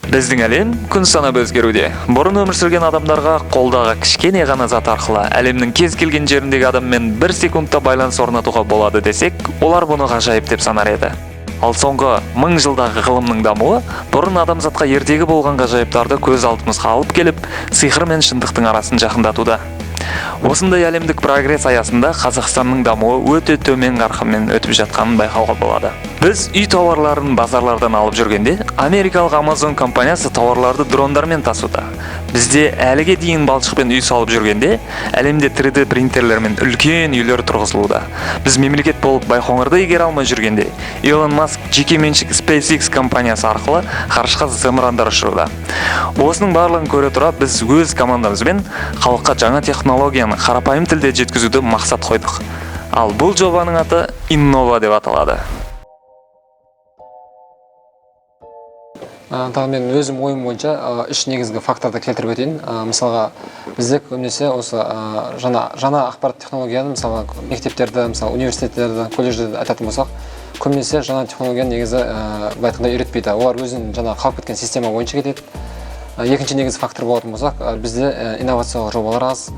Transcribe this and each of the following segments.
Біздің әлем күн санап өзгеруде. Бұрын өмір сүрген адамдарға қолдағы кішкене ғана зат арқылы әлемнің кез келген жеріндегі адаммен бір секундта байланыс орнатуға болады десек, олар бұны ғажайып деп санар еді. Ал соңғы мың жылдағы ғылымның дамуы бұрын адамзатқа ертегі болған ғажайыптарды көз алдымызға алып келіп, сиқыр мен шындықтың арасын жақындатуда. Осындай әлемдік прогресс аясында Қазақстанның дамуы өте төмен қарқынмен өтіп жатқанын байқауға болады. Біз үй тауарларын базарлардан алып жүргенде, америкалық Amazon компаниясы тауарларды дрондармен тасуда. Бізде әліге дейін балшықпен үй салып жүргенде, әлемде 3D принтерлермен үлкен үйлер тұрғызылуда. Біз мемлекет болып Байқоңырды игере алмай жүргенде, Илон Маск жекеменшік SpaceX компаниясы арқылы ғарышқа зымырандар ұшыруда. Осының барлығын көре тұра, біз өз командамызбен халыққа жаңа технологияны қарапайым тілде жеткізуді мақсат қойдық. Ал бұл жобаның аты Иннова деп аталады. Тағы мен өзім ойым бойынша үш негізгі факторды келтіріп өтейін. Мысалға, бізде көбінесе осы жаңа ақпарат технологияны, мысалға, мектептерді, мысалы, университеттерді, колледждерді айтатын болсақ, көбінесе жаңа технологияны негізі, былай айтқанда, үйретпейді. Олар өзінің жаңа қалып кеткен система бойынша кетеді. Екінші негізгі фактор болатын болсақ, бізде инновациялық жобалар аз,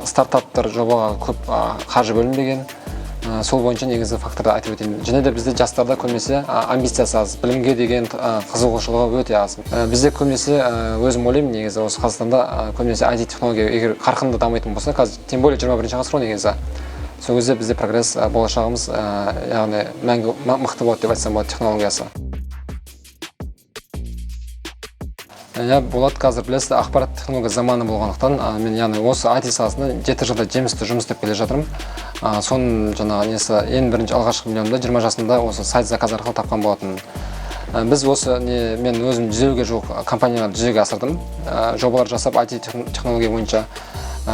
стартаптар жобаға көп қаржы бөлінбеген. Сол бойынша негізгі факторды айтып өтейін. Және де бізде жастарда көбінесе амбициясы аз, білімге деген қызығушылығы өте аз. Бізде көбінесе, өзім ойлаймын, негізі осы Қазақстанда көбінесе IT технология егер қарқынды дамитын болса, қазір тем более 21 ғасыр ғой негізі, сол кезде бізде прогресс, болашағымыз, яғни мәңгі мықты болады деп айтсам болады технологиясы. Иә, болады. Қазір, білесіз, ақпарат технология заманы болғандықтан, мен, яғни, осы IT саласында 7 жылда жемісті жұмыс істеп келе жатырмын. Соның жаңағы несі, ең бірінші алғашқы миллионымды 20 жасымда осы сайт заказ арқылы тапқан болатынмын. Біз осы не, мен өзім 150-ге жуық компанияларды жүзеге асырдым, жобалар жасап IT технология бойынша.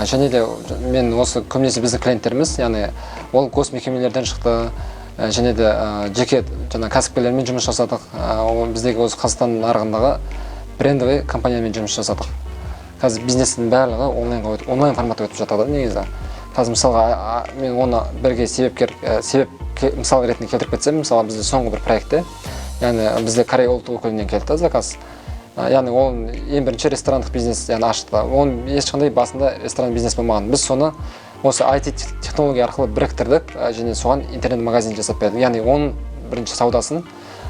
Және де мен осы көбінесе біздің клиенттеріміз, яғни ол госмекемелерден шықты, және де жеке жаңа кәсіпкерлермен жұмыс жасадық. Ол біздегі осы Қазақстан нарығындағы брендовый компаниямен жұмыс жасадық. Қазір бизнестің барлығы онлайнға өтіп, онлайн форматта өтіп жатыр да негізі. Қазір, мысалға, мен оны бірге себепкер, себеп мысал ретінде келтіріп кетсем, мысалы, бізде соңғы бір проектте, яғни бізде Корея ұлттық өкілінен келді да заказ. Яғни ол ең бірінші ресторандық бизнес, яғни, ашты. Оның ешқандай басында ресторан бизнес болмаған. Біз соны осы IT технология арқылы біріктірдік, және соған интернет магазин жасап бердік, яғни оның бірінші саудасын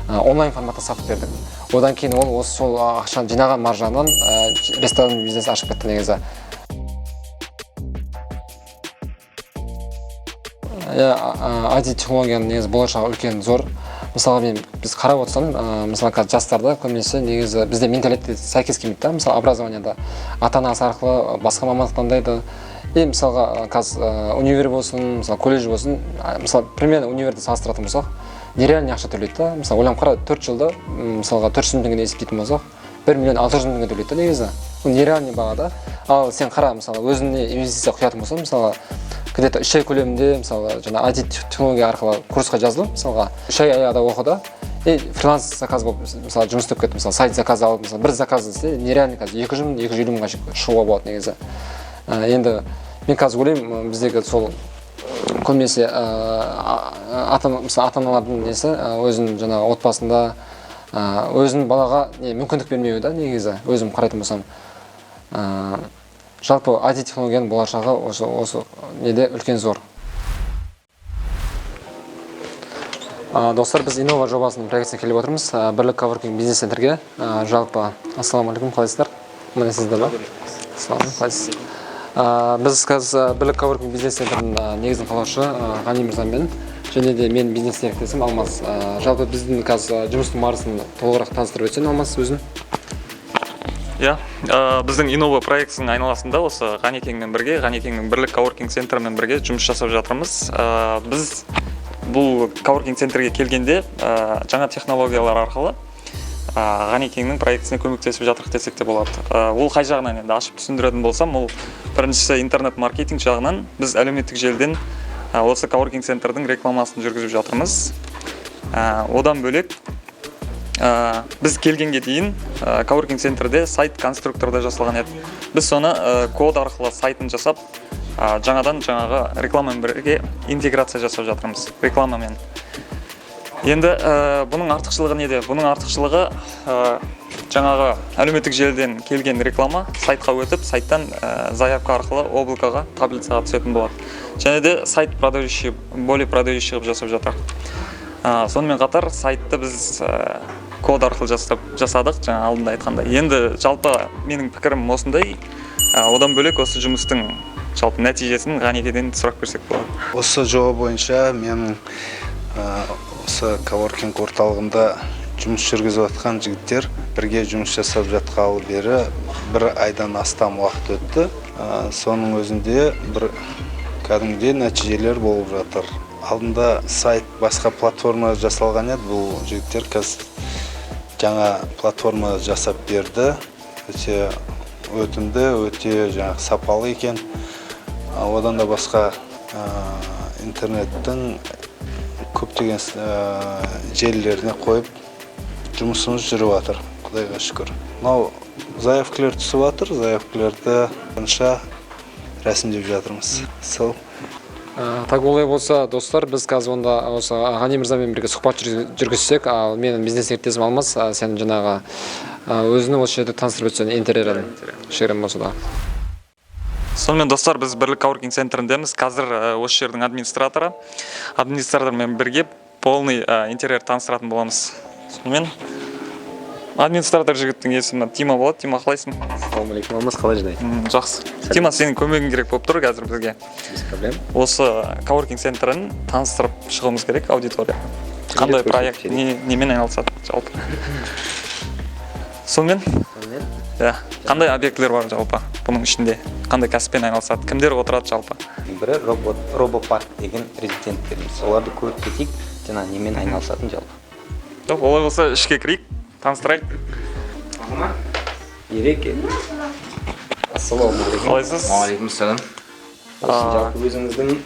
онлайн форматта сатып бердік. Одан кейін ол осы сол ақшаны жинаған маржадан ресторан бизнес ашып кетті негізі. Иә, IT технологияның негізі болашағы үлкен, зор. Мысалға, мен біз қарап отырсам, мысалы, қазір жастарда көбінесе негізі бізде менталитет сәйкес келмейді да. Мысалы, образованияда ата анасы арқылы басқа мамандық таңдайды. И мысалға, қазір универ болсын, мысалы, колледж болсын, мысалы, примерно универді салыстыратын болсақ, нереальный ақша төлейді да. Мысалы, ойланып қара, 4 жылда, мысалға, 400 мың теңгеден есептейтін болсақ, 1 миллион 600 мың теңге төлейді да негізі. Бұл нереальный баға да. Ал сен қара, мысалы, өзіңе инвестиция құятын болсаң, мысалға, где то 3 ай көлемінде, мысалы, жаңа IT технология арқылы курсқа жазылып, мысалға, 3 ай аяғында оқы да, и фриланс заказ болып, мысалы, жұмыс істеп кетті. Мысалы, сайт заказ алып, мысалы, бір заказ істе, нереальный қазір 200 мың, 250 мыңға шығуға болады негізі. Енді мен қазір ойлаймын, біздегі сол көбінесе ата, мысалы, ата аналардың несі, өзінің жаңағы отбасында өзінің балаға не мүмкіндік бермеуі да негізі, өзім қарайтын болсам. Жалпы IT технологияның болашағы осы неде үлкен, зор. Достар, біз Иннова жобасының проектісіне келіп отырмыз, Бірлік коворкинг бизнес центрге. Жалпы, ассалаумағалейкум, қалайсыздар, аман ба? Ассалаумағалейкум, қалайсыз? Біз қазір Бірлік коворкинг бизнес центрінің негізін қалаушы Ғани мырзамен және де мен бизнес серіктесім Алмас. Жалпы біздің қазір жұмыстың барысын толығырақ таныстырып өтсең, Алмас, өзің. Иә, біздің Иннова проектісінің айналасында осы Ғанекеңмен бірге, Ғанекеңнің Бірлік коворкинг центрімен бірге жұмыс жасап жатырмыз. Біз бұл коворкинг центрге келгенде, жаңа технологиялар арқылы Ғанекеңнің проектісіне көмектесіп жатырық десек те болады. Ол қай жағынан, енді ашып түсіндіретін болсам, ол біріншісі интернет маркетинг жағынан. Біз әлеуметтік желіден осы коворкинг центрдің рекламасын жүргізіп жатырмыз. Одан бөлек, біз келгенге дейін коворкинг центрде сайт конструкторда жасалған еді. Біз соны код арқылы сайтын жасап, жаңадан жаңағы рекламамен бірге интеграция жасап жатырмыз рекламамен. Енді бұның артықшылығы неде? Бұның артықшылығы Жаңағы әлеуметтік желіден келген реклама сайтқа өтіп, сайттан заявка арқылы облако ға, таблицаға түсетін болады. Және де сайт продающий, более продающий қылып жасап жатыр. Сонымен қатар сайтты біз код арқылы жасадық, жаңа алдында айтқандай. Енді жалпы менің пікірім осындай. Одан бөлек осы жұмыстың жалпы нәтижесін Ғанекеден сұрап көрсек болады. Осы жоба бойынша менің осы коворкинг орталығында жұмыс жүргізіп жатқан жігіттер бірге жұмыс жасап жатқалы бері бір айдан астам уақыт өтті. Соның өзінде бір кәдімгідей нәтижелер болып жатыр. Алдында сайт басқа платформа жасалған еді, бұл жігіттер қазір жаңа платформа жасап берді. Өте өтімді, өте жаңағы сапалы екен. Одан да басқа интернеттің көптеген желілеріне қойып, жұмысымыз жүріп жатыр, құдайға шүкір. Мынау заявка лар түсіп жатыр, заявка ларды бойынша рәсімдеп жатырмыз сол. Так, олай болса, достар, біз қазір онда осы Ғани мырзамен бірге сұхбат жүргізсек, ал менің бизнес серіктесім Алмас, сен жаңағы өзінің осы жерде таныстырып өтсең, интерьерін кішігірім болса да. Сонымен, достар, біз Бірлік коворкинг центріндеміз қазір. Осы жердің администраторымен бірге полный интерьер таныстыратын боламыз. Сонымен, администратор жігіттің есімі Тима болады. Тима, қалайсың? Ассалаумағалейкум, Алмас, қалай жағдай? Жақсы. Тима, сенің көмегің керек болып тұр қазір бізге. Без проблем. Осы коворкинг центрін таныстырып шығуымыз керек аудиторияға. Қандай Көрсетіп проект, жіберейік. немен айналысады жалпы? Сонымен, Сонымен, иә, қандай объектілер бар жалпы бұның ішінде, қандай кәсіппен айналысады, кімдер отырады жалпы? Бірі робот, робопарк деген резиденттеріміз. Соларды көріп кетейік, жаңа немен айналысатын жалпы. Жоқ, олай болса, ішке кірейік, таныстырайық. Ереке. Ассалаумағалейкум. Қалайсыз? Уағалейкум. Осы жалпы өзіңіздің,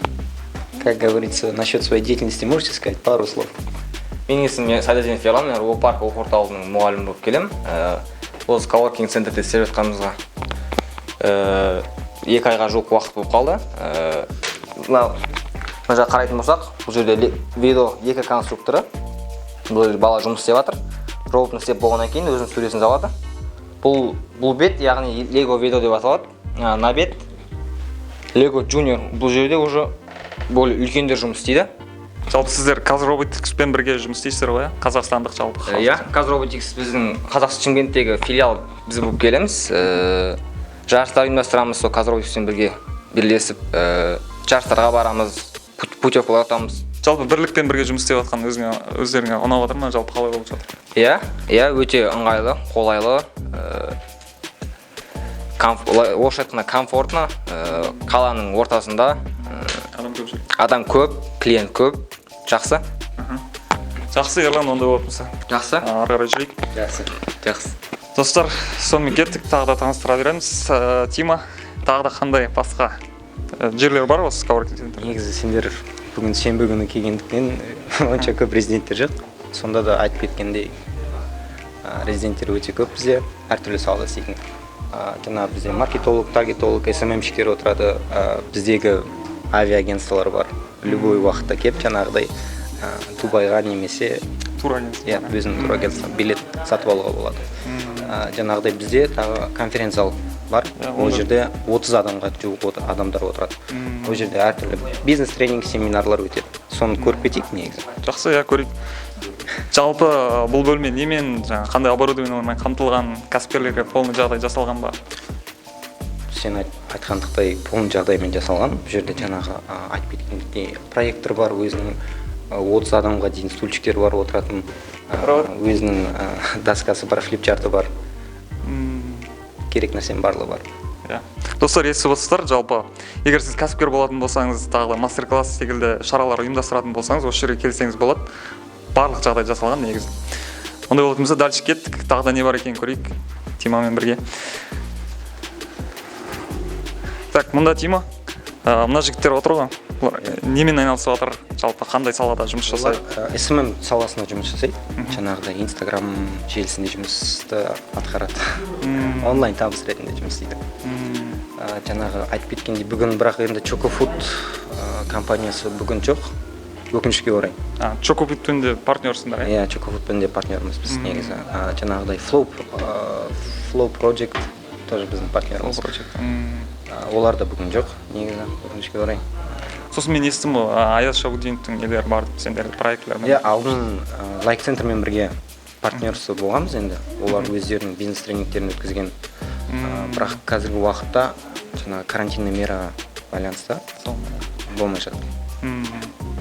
как говорится, насчет своей деятельности можете сказать пару слов? Менің есімім Сайдазенов Ерлан, мен робопарк оқу орталығының мұғалімі болып келемін. Осы коворкинг центрде істеп жатқанымызға 2 айға жуық уақыт болып қалды. Мына жаққа қарайтын болсақ, бұл жерде Ведо екі конструкторы. Бұл жерде бала жұмыс істеп жатыр. Роботын істеп болғаннан кейін өзінің суретін салады. Бұл бет, яғни Лего Ведо деп аталады. Мына бет Лего Junior. Бұл жерде уже более үлкендер жұмыс істейді. Жалпы сіздер Казроботикспен бірге жұмыс істейсіздер ғой, иә, қазақстандық жалпы халық? Иә, Казроботикс біздің Қазақстан, Шымкенттегі филиал біз болып келеміз. Жарыстар ұйымдастырамыз, сол Казроботикспен бірге бірлесіп жарыстарға барамыз, путевка лар ұтамыз. Жалпы Бірлікпен бірге жұмыс істеп жатқан өзіңе, өздеріңе ұнап жатыр ма, жалпы қалай болып жатыр? Иә, өте ыңғайлы, қолайлы. Орысша айтқанда, комфортно, қаланың ортасында, Адам көп жүр. Адам көп, клиент көп, жақсы. Жақсы, Ерлан, ондай болатын болса, Жақсы. ары қарай жүрейік. Жақсы. Жақсы. Достар, сонымен кеттік, тағы да таныстыра береміз. Тима, тағы да қандай басқа жерлер бар осы коворкинг центрде? Негізі сендер бүгін сенбі күні келгендіктен, онша көп резиденттер жоқ. Сонда да айтып кеткендей, резиденттер өте көп бізде, әртүрлі салада істейтін. Жаңағы бізде маркетолог, таргетолог, СММщик тер отырады, біздегі авиагентство лар бар. Любой уақытта келіп, жаңағыдай Дубайға немесе Турагентство. Иә, өзінің турагентство, билет сатып алуға болады. Жаңағыдай бізде тағы конференц-зал бар. Иә, Ол жерде 30 адамға жуық адамдар отырады. Ол жерде әртүрлі бизнес тренинг, семинарлар өтеді. Соны көріп кетейік негізі. Жақсы, иә, көрейік. Жалпы бұл бөлме немен, жаңағы қандай оборудование лармен қамтылған, кәсіпкерлерге полный жағдай жасалған ба? Сен айтқандықтай, полный жағдаймен жасалған. Бұл жерде жаңағы айтып кеткендей, проектор бар, өзінің 30 адамға дейін стульчик тер бар отыратын, өзінің доскасы бар, флипчарты бар. Керек нәрсенің барлығы бар. Иә, достар, естіп отырсыздар. Жалпы егер сіз кәсіпкер болатын болсаңыз, тағы да мастер класс секілді шаралар ұйымдастыратын болсаңыз, осы жерге келсеңіз болады, барлық жағдай жасалған негізі. Ондай болатын болса, дальше кеттік, тағы да не бар екенін көрейік Тимамен бірге. Так, мұнда, Тима, мына жігіттер отыр ғой, бұлар немен айналысып жатыр, жалпы қандай салада жұмыс жасайды? Олар СММ саласында жұмыс жасайды, жаңағыдай Инстаграм желісінде жұмысты атқарады, онлайн табыс ретінде жұмыс істейді. Жаңағы айтып кеткендей, бүгін бірақ енді Чокофуд компаниясы бүгін жоқ. Өкінішке орай. Чокофудпен де партнерсыңдар, иә? Иә, Чокофудпен де партнерміз біз негізі. Жаңағыдай Flow Project тоже біздің партнеріміз. Flow Project. Олар да бүгін жоқ негізі, өкінішке орай. Сосын мен естідім ғой, Аяз Шабутдиновтың нелері бар деп, сендердің проектілермен. Иә, алдын Лайк Центрмен бірге партнерство болғанбыз енді. Олар өздерінің бизнес тренингтерін өткізген. Бірақ қазіргі уақытта жаңағы карантинный мераға байланысты болмай жатыр.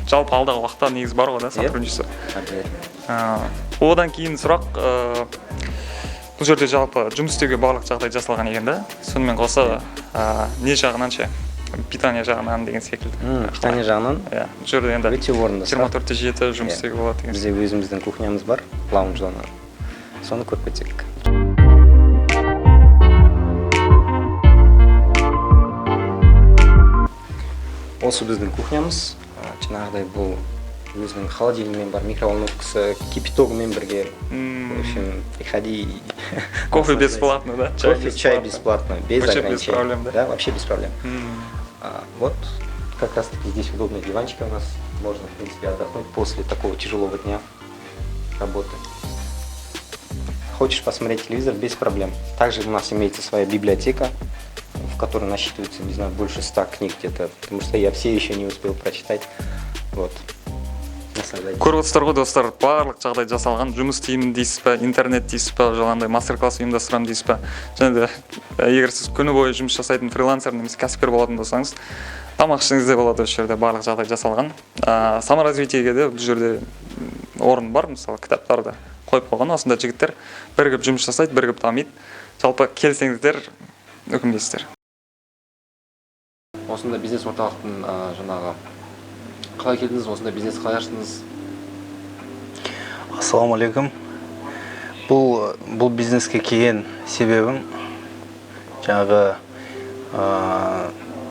Жалпы алдағы уақытта негізі бар ғой да, Иә. сотрудничество. Обязательно. Одан кейін сұрақ, бұл жерде жалпы жұмыс істеуге барлық жағдай жасалған екен да. Сонымен қоса, не жағынан ше, питание жағынан деген секілді. Питание жағынан Иә, бұл жерде енді өте орынды сұрақ. 24/7 жұмыс Иә. істеуге болады деген. Бізде өзіміздің кухнямыз бар, лаунж зона. Соны көріп кетсек. Осы біздің кухнямыз. Жаңағыдай бұл өзінің холодильнигімен бар, микроволновкасы, кипятогымен бірге. В общем, приходи и Кофе наслаждайся. Бесплатно, да? Чай Кофе, чай бесплатно. бесплатно, без Вообще без ограничений. проблем, да? Да, вообще без проблем. Вот как раз таки здесь удобные диванчики у нас. Можно, в принципе, отдохнуть после такого тяжелого дня работы. Хочешь посмотреть телевизор — без проблем. Также у нас имеется своя библиотека, в которой насчитывается, не знаю, больше 100 книг где-то, потому что я все еще не успел прочитать. Вот. Наслаждайтесь. Көріп отырсыздар ғой, достар, барлық жағдай жасалған. Жұмыс істеймін дейсіз ба, интернет дейсіз ба, жаңағындай мастер класс ұйымдастырамын дейсіз ба, және де егер сіз күні бойы жұмыс жасайтын фрилансер немесе кәсіпкер болатын болсаңыз, тамақ ішсеңіз де болады, осы жерде барлық жағдай жасалған. Саморазвитиеге де бұл жерде орын бар, мысалы, кітаптарды қойып қойған. Осында жігіттер бірігіп жұмыс жасайды, бірігіп дамиды. Жалпы келсеңіздер, өкінбейсіздер. Осындай бизнес орталықтың жаңағы қалай келдіңіз, осындай бизнес қалай аштыңыз? Ассалаумағалейкум. Бұл бизнеске келген себебім жаңағы,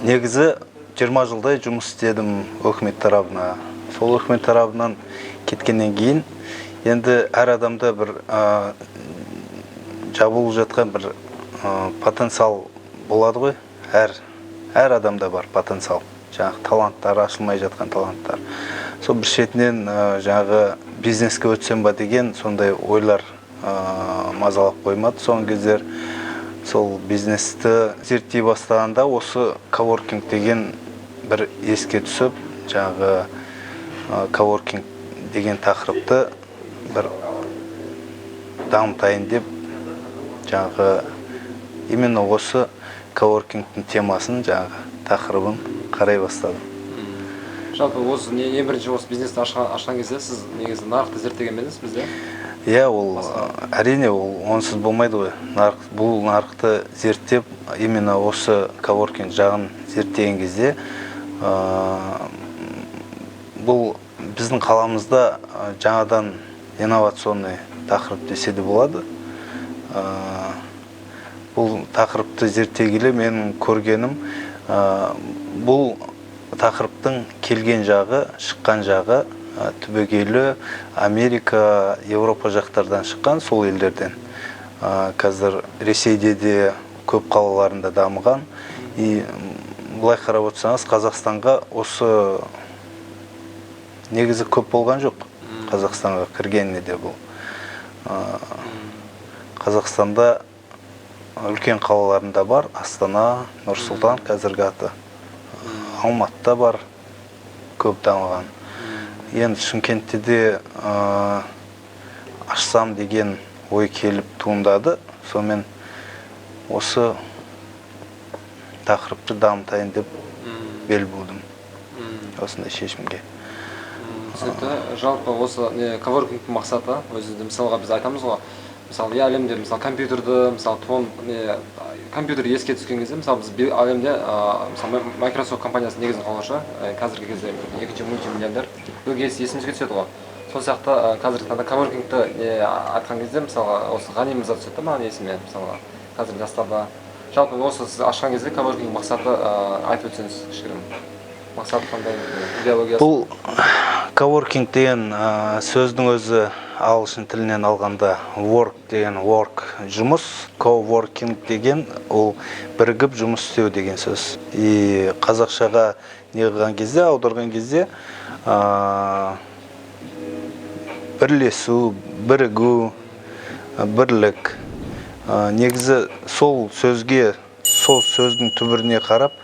негізі 20 жылдай жұмыс істедім өкімет тарабына. Сол өкімет тарабынан кеткеннен кейін енді әр адамда бір жабылып жатқан бір потенциал болады ғой. Әр адамда бар потенциал. Жаңағы таланттар, ашылмай жатқан таланттар. Сол бір шетінен жаңағы бизнеске өтсем ба деген сондай ойлар мазалап қоймады. Соңғы кездер сол бизнесті зерттей бастағанда осы коворкинг деген бір еске түсіп, жаңағы коворкинг деген тақырыпты бір дамытайын деп, жаңағы именно осы коворкингтің темасын, жаңағы тақырыбын қарай бастадым. Жалпы осы не, ең бірінші осы бизнесті ашқан кезде сіз негізі нарықты зерттеген бе едіңіз бізде? Иә, ол әрине, ол онсыз болмайды ғой. Бұл нарықты зерттеп, именно осы коворкинг жағын зерттеген кезде, бұл біздің қаламызда жаңадан инновационный тақырып десе де болады. Бұл тақырыпты зерттей келе менің көргенім, бұл тақырыптың келген жағы, шыққан жағы, түбегейлі Америка, Еуропа жақтардан шыққан, сол елдерден. Қазір Ресейде де көп қалаларында дамыған. И былай қарап отырсаңыз, Қазақстанға осы негізі көп болған жоқ. Қазақстанға кіргеніне де бұл. Қазақстанда үлкен қалаларында бар, Астана, Нұр-Сұлтан қазіргі аты. Алматыда бар, көп дамыған. Енді Шымкентте де ашсам деген ой келіп туындады. Сонымен осы тақырыпты дамытайын деп бел будым осындай шешімге. Түсінікті. Жалпы осы не коворкингтің мақсаты өзі, мысалға, біз айтамыз ғой, мысалы, иә, әлемде, мысалы, компьютерді, мысалы, тон не компьютер еске түскен кезде, мысалы, біз әлемде мысалы, Microsoft компаниясының негізін қалаушы, қазіргі кезде екінші мультимиллионер Билл Гейтс есімізге түседі ғой. Сол сияқты қазіргі таңда коворкингті не айтқан кезде, мысалға, осы Ғани мырза түседі да маған есіме, мысалға, қазіргі жастарда. Жалпы осы сіз ашқан кезде коворкинг мақсаты, айтып өтсеңіз кішігірім. Мақсаты қандай, идеологиясы? Бұл коворкинг деген сөздің өзі ағылшын тілінен алғанда work деген, work жұмыс, coworking деген ол бірігіп жұмыс істеу деген сөз. И қазақшаға не қылған кезде, аударған кезде, Бірлесу, бірігу, бірлік. Негізі сол сөзге, сол сөздің түбіріне қарап,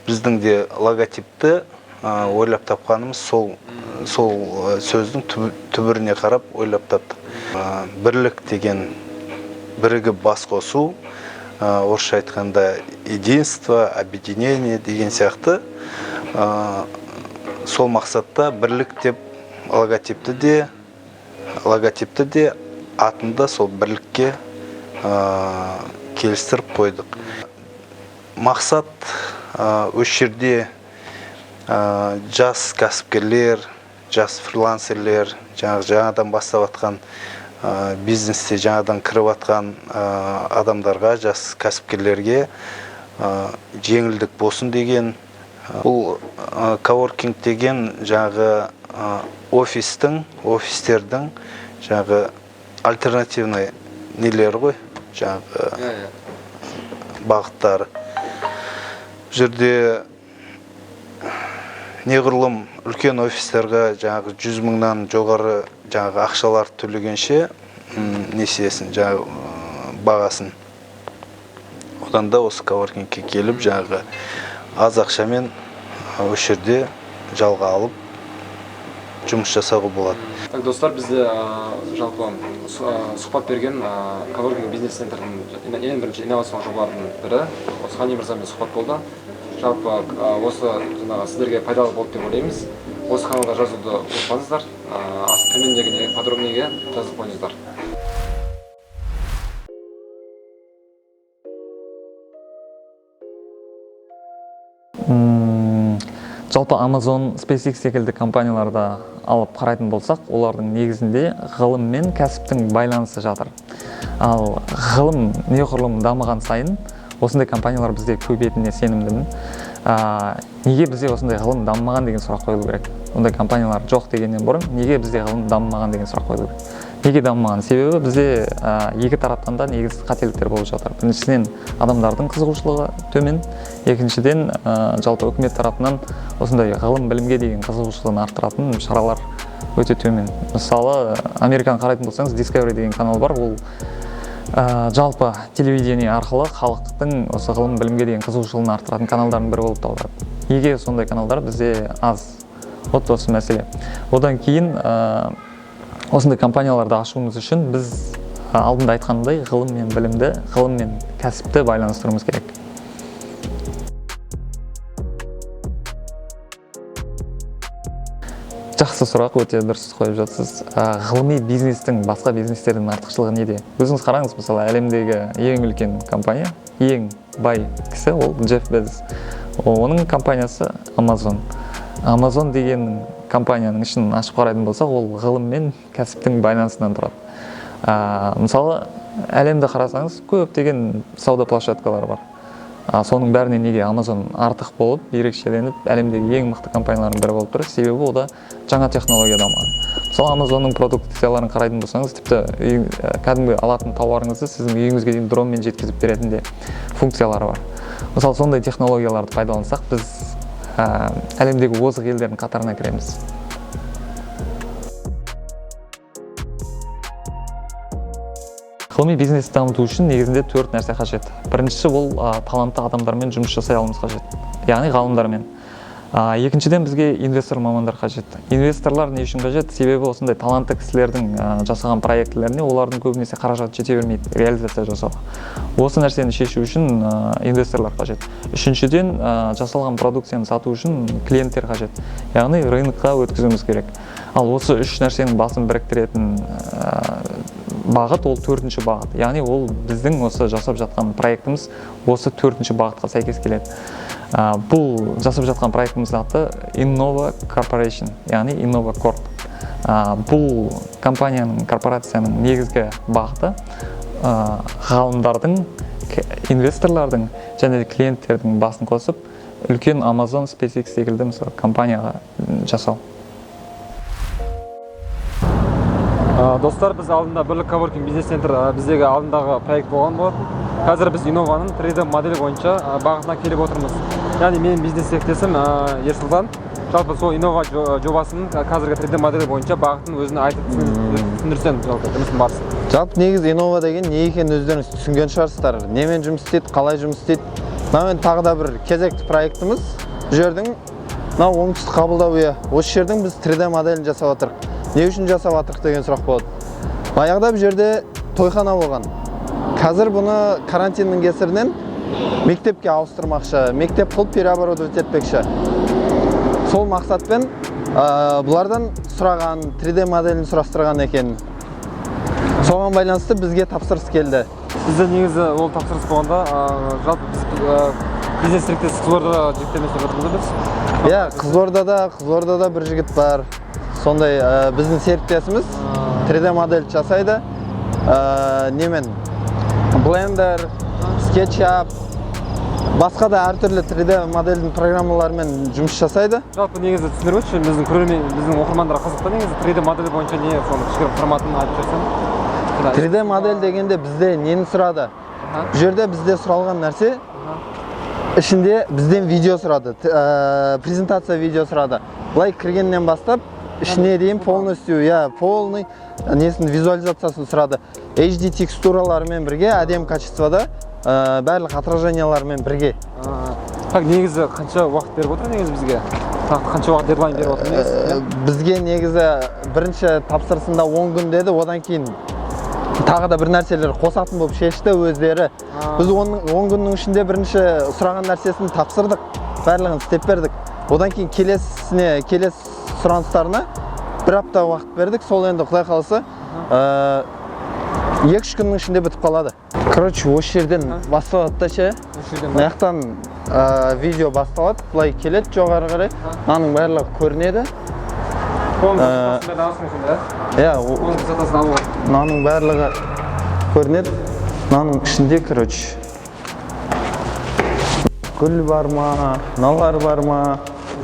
біздің де логотипті ойлап тапқанымыз сол сөздің түбіріне қарап ойлап таптық. Бірлік деген бірігіп бас қосу, орысша айтқанда единство, объединение деген сияқты. Сол мақсатта бірлік деп логотипті де атында сол бірлікке келістіріп қойдық. Мақсат осы жерде жас кәсіпкерлер, жас фрилансерлер, жаңадан бастап жатқан, бизнесте жаңадан кіріп жатқан адамдарға, жас кәсіпкерлерге жеңілдік болсын деген. Бұл коворкинг деген жаңағы офистердің жаңағы альтернативный нелері ғой, жаңағы бағыттары. Бұл жерде неғұрлым үлкен офистерге жаңағы 100 мыңнан жоғары жаңағы ақшалар төлегенше, несиесін, жаңағы бағасын. Одан да осы коворкингке келіп жаңағы аз ақшамен осы жерде жалға алып жұмыс жасауға болады. Так, достар, бізде жалпы сұхбат берген коворкинг бизнес центрдің ең бірінші инновациялық жобалардың бірі осы Ғани мырзамен сұхбат болды. Жалпы осы жаңағы сіздерге пайдалы болды деп ойлаймыз. Осы каналға жазуды ұмытпаңыздар. Төмендегі подробныйге жазып қойыңыздар. Жалпы Amazon, SpaceX секілді компанияларды алып қарайтын болсақ, олардың негізінде ғылым мен кәсіптің байланысы жатыр. Ал ғылым неғұрлым дамыған сайын осындай компаниялар бізде көбейетініне сенімдімін. Неге бізде осындай ғылым дамымаған деген сұрақ қойылу керек. Ондай компаниялар жоқ дегеннен бұрын неге бізде ғылым дамымаған деген сұрақ қойылу керек. Неге дамымаған? Себебі бізде екі тараптан да негізгі қателіктер болып жатыр. Біріншіден, адамдардың қызығушылығы төмен, екіншіден, жалпы үкімет тарапынан осындай ғылым білімге деген қызығушылығын арттыратын шаралар өте төмен. Мысалы, Американы қарайтын болсаңыз, Discovery деген канал бар, ол жалпы телевидение арқылы халықтың осы ғылым білімге деген қызығушылығын арттыратын каналдардың бірі болып табылады. Неге сондай каналдар бізде аз? Вот осы мәселе. Одан кейін, осындай компанияларды ашуымыз үшін біз, алдында айтқанымдай, ғылым мен білімді, ғылым мен кәсіпті байланыстыруымыз керек. Жақсы сұрақ, өте дұрыс қойып жатсыз. Ғылыми бизнестің басқа бизнестерден артықшылығы неде? Өзіңіз қараңыз, мысалы, әлемдегі ең үлкен компания, ең бай кісі ол Джефф Безос. Оның компаниясы Amazon. Amazon деген компанияның ішін ашып қарайтын болсақ, ол ғылым мен кәсіптің байланысынан тұрады. Мысалы, әлемді қарасаңыз, көптеген сауда площадкалары бар. Соның бәріне неге Amazon артық болып, ерекшеленіп, әлемдегі ең мықты компаниялардың бірі болып тұр? Себебі ода жаңа технология дамыған. Мысалы, Amazonның продукцияларын қарайтын болсаңыз, тіпті кәдімгі алатын тауарыңызды сіздің үйіңізге дейін дронмен жеткізіп беретін де функциялары бар. Мысалы, сондай технологияларды пайдалансақ, біз әлемдегі озық елдердің қатарына кіреміз. Ғылыми бизнесті дамыту үшін негізінде төрт нәрсе қажет. Біріншісі ол, талантты адамдармен жұмыс жасай алуымыз қажет, яғни ғалымдармен. Екіншіден, бізге инвестор мамандар қажет. Инвесторлар не үшін қажет? Себебі осындай талантты кісілердің, жасаған проектілеріне олардың көбінесе қаражат жете бермейді реализация жасауға. Осы нәрсені шешу үшін, инвесторлар қажет. Үшіншіден, жасалған продукцияны сату үшін клиенттер қажет, яғни рынокқа өткізуіміз керек. Ал осы үш нәрсенің басын біріктіретін, бағыт ол төртінші бағыт, яғни ол біздің осы жасап жатқан проектіміз осы төртінші бағытқа сәйкес келеді. Бұл жасап жатқан проектіміздің аты Innova Corporation, яғни Innova Corp. Бұл компанияның, корпорацияның негізгі бағыты, ғалымдардың, инвесторлардың және де клиенттердің басын қосып үлкен Amazon, SpaceX секілді мысалы компанияға жасау. Достар, біз алдында Бірлік коворкинг бизнес центр, біздегі алдындағы проект болған болатын. Қазір біз Innovanың 3D моделі бойынша, бағытына келіп отырмыз. Яғни менің бизнес серіктесім, Ерсұлтан. Жалпы сол Innova жобасының қазіргі 3D моделі бойынша бағытын өзің айтып түсіндірсең, жалпы жұмыстың барысын. Жалпы негізі Innova деген не екенін өздеріңіз түсінген шығарсыздар. Немен жұмыс істейді, қалай жұмыс істейді. Мынау енді тағы да бір кезекті проектіміз. Бұл жердің мынау оңтүстік қабылдау үйі. Осы жердің біз 3D моделін жасап жатырмық. Не үшін жасап жатырмық деген сұрақ болады. Баяғыда бұл жерде тойхана болған. Қазір бұны карантиннің кесірінен мектепке ауыстырмақшы, мектеп қылып переоборудовать етпекші. Сол мақсатпен бұлардан сұраған, 3D моделін сұрастырған екен. Соған байланысты бізге тапсырыс келді. Бізде негізі ол тапсырыс болғанда, жалпы біз бизнес серіктес Қызылордада жігіттермен істеп жатырмыз біз. Иә, Қызылордада бір жігіт бар. Сондай біздің серіктесіміз 3D модель жасайды. Немен? Blender, SketchUp, басқа да әртүрлі 3D модельдің программаларымен жұмыс жасайды. Жалпы негізі түсіндіріп өтші, біздің көрермен, біздің оқырмандарға қызық та негізі 3D модель бойынша не, соны кішігірім форматын айтып жіберсең. 3D модель дегенде бізде нені сұрады? Бұл жерде бізде сұралған нәрсе, ішінде бізден видео сұрады, презентация видео сұрады. Былай кіргеннен бастап ішіне дейін полностью, иә, полный несін, визуализациясын сұрады. HD текстураларымен бірге, әдемі качествода, барлық отраженияларымен бірге. Так, негізі қанша уақыт беріп отыр негізі бізге? Нақты қанша уақыт дедлайн беріп отыр негізі? Бізге негізі бірінші тапсырысында 10 күн деді, одан кейін тағы да бір нәрселер қосатын болып шешті өздері. Біз 10 күннің ішінде бірінші сұраған нәрсесін тапсырдық, барлығын істеп бердік. Одан кейін келесі сұраныстарына бір апта уақыт бердік. Сол енді Құдай қаласа, 2-3 күннің ішінде бітіп қалады. Короче, осы жерден басталады да ше. Мына жақтан видео басталады, былай келеді жоғары қарай. Мынаның барлығы көрінеді. Иә, мынаның барлығы көрінеді. Мынаның ішінде, короче, гүл бар ма, мыналар бар ма,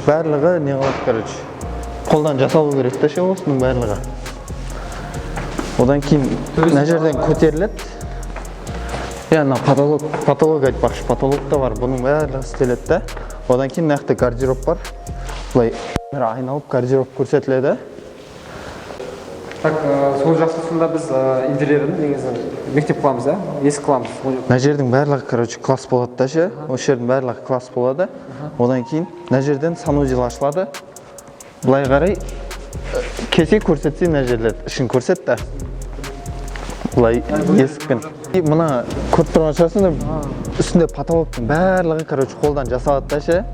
барлығы не қылады, короче. Қолдан жасалу керек та ше осының барлығы. Одан кейін мына жерден көтеріледі. Иә, мына потолок айтпақшы, потолок та бар, бұның барлығы істеледі да. Одан кейін мына жақта гардероб бар. Былай айналып гардероб көрсетіледі. Так, сол жақсысында біз интерьерін негізі мектеп қыламыз, да? Есік қыламыз. Мына жердің барлығы, короче, класс болады да ше. Осы жердің барлығы класс болады. Одан кейін мына жерден санузел ашылады. Былай қарай кесе көрсетсе мына жерлерді ішін көрсет та. Былай есікпен. И мына көріп тұрған шығарсыңдар, үстінде потолоктың барлығы, короче, қолдан жасалады да ше.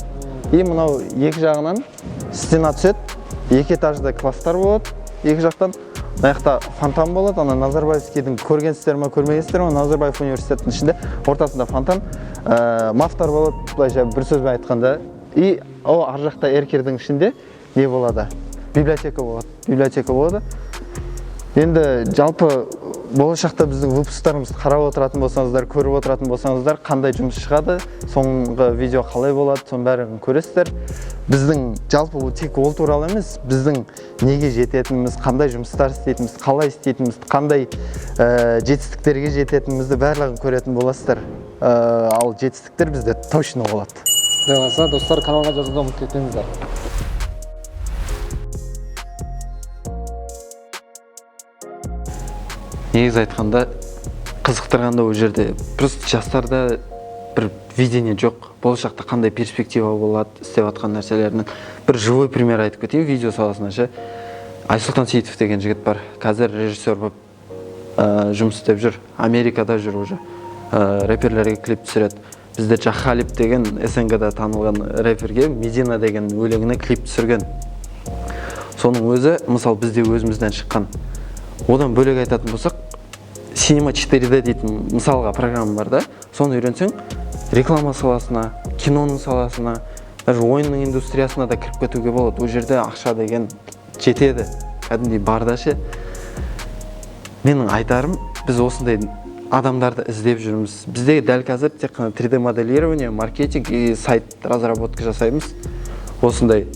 И мынау екі жағынан стена түседі, екі этажда класстар болады, екі жақтан. Мына жақта фонтан болады, ана Назарбаевскийдің көргенсіздер ме, көрмегенсіздер ме, Назарбаев университетінің ішінде ортасында фонтан, мафтар болады, былайша бір сөзбен айтқанда. И о ар жақта эркердің ішінде не болады? Библиотека болады. Библиотека болады. Енді жалпы болашақта біздің выпусктарымызды қарап отыратын болсаңыздар, көріп отыратын болсаңыздар, қандай жұмыс шығады, соңғы видео қалай болады, соның бәрін көресіздер. Біздің жалпы ол тек ол туралы емес, біздің неге жететініміз, қандай жұмыстар істейтініміз, қалай істейтініміз, қандай жетістіктерге жететінімізді барлығын көретін боласыздар. Ал жетістіктер бізде точно болады. Құдай қаласа, достар, каналға жазылуды ұмытып кетпеңіздер. Негізі айтқанда, қызықтырғанда ол жерде просто жастарда бір видение жоқ. Болашақта қандай перспектива болады істеп жатқан нәрселерінің. Бір живой пример айтып кетейін видео саласына ше. Айсұлтан Сейітов деген жігіт бар. Қазір режиссер болып жұмыс істеп жүр. Америкада жүр уже. Рэперлерге клип түсіреді. Бізде Джахалип деген СНГ-да танылған рэперге Медина деген өлеңіне клип түсірген. Соның өзі, мысалы, бізде өзімізден шыққан. Одан бөлек айтатын болсақ, Cinema 4D дейтін мысалға программа бар да, соны үйренсең, реклама саласына, киноның саласына, даже ойынның индустриясына да кіріп кетуге болады. Ол жерде ақша деген жетеді, кәдімгідей бар да ше. Менің айтарым, біз осындай адамдарды іздеп жүрміз. Бізде дәл қазір тек қана 3D моделирование, маркетинг и сайт разработка жасаймыз. Осындай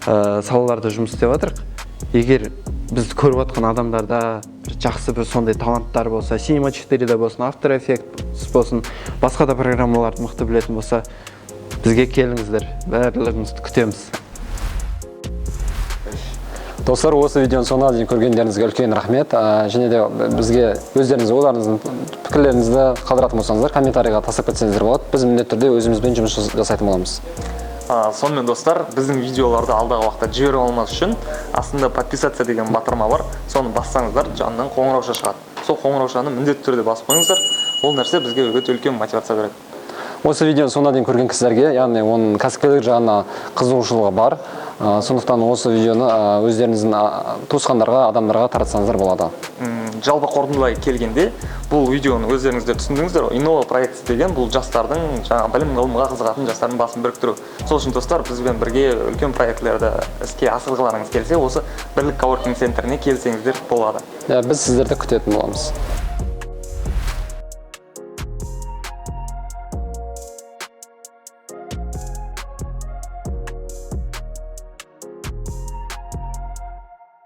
салаларда жұмыс істеп жатырық. Егер бізді көріп жатқан адамдарда бір жақсы бір сондай таланттар болса, Cinema 4D болсын, After Effects болсын, басқа да программаларды мықты білетін болса, бізге келіңіздер, барлығыңызды күтеміз. Достар, осы видеоны соңына дейін көргендеріңізге үлкен рахмет. Және де бізге өздеріңіз ойларыңыздың, пікірлеріңізді қалдыратын болсаңыздар, комментарийға тастап кетсеңіздер болады. Біз міндетті түрде өзімізбен жұмыс жасайтын боламыз. Сонымен, достар, біздің видеоларды алдағы уақытта жіберіп алмас үшін астында «Подписаться» деген батырма бар. Соны бассаңыздар, жанынан қоңырауша шығады. Сол қоңыраушаны міндетті түрде басып қойыңыздар. Ол нәрсе бізге өте үлкен мотивация береді. Осы видеоны соңына дейін көрген кісілерге, яғни оның кәсіпкерлік жағына қызығушылығы бар, сондықтан осы видеоны өздеріңіздің туысқандарға, адамдарға таратсаңыздар болады. Жалпы қорытындылай келгенде, бұл видеоны өздеріңіз де түсіндіңіздер ғой. Иннова проектісі деген бұл жастардың, жаңа білім ғылымға қызығатын жастардың басын біріктіру. Сол үшін, достар, бізбен бірге үлкен проектілерді іске асырғыларыңыз келсе, осы Бірлік коворкинг центріне келсеңіздер болады. Иә, біз сіздерді күтетін боламыз.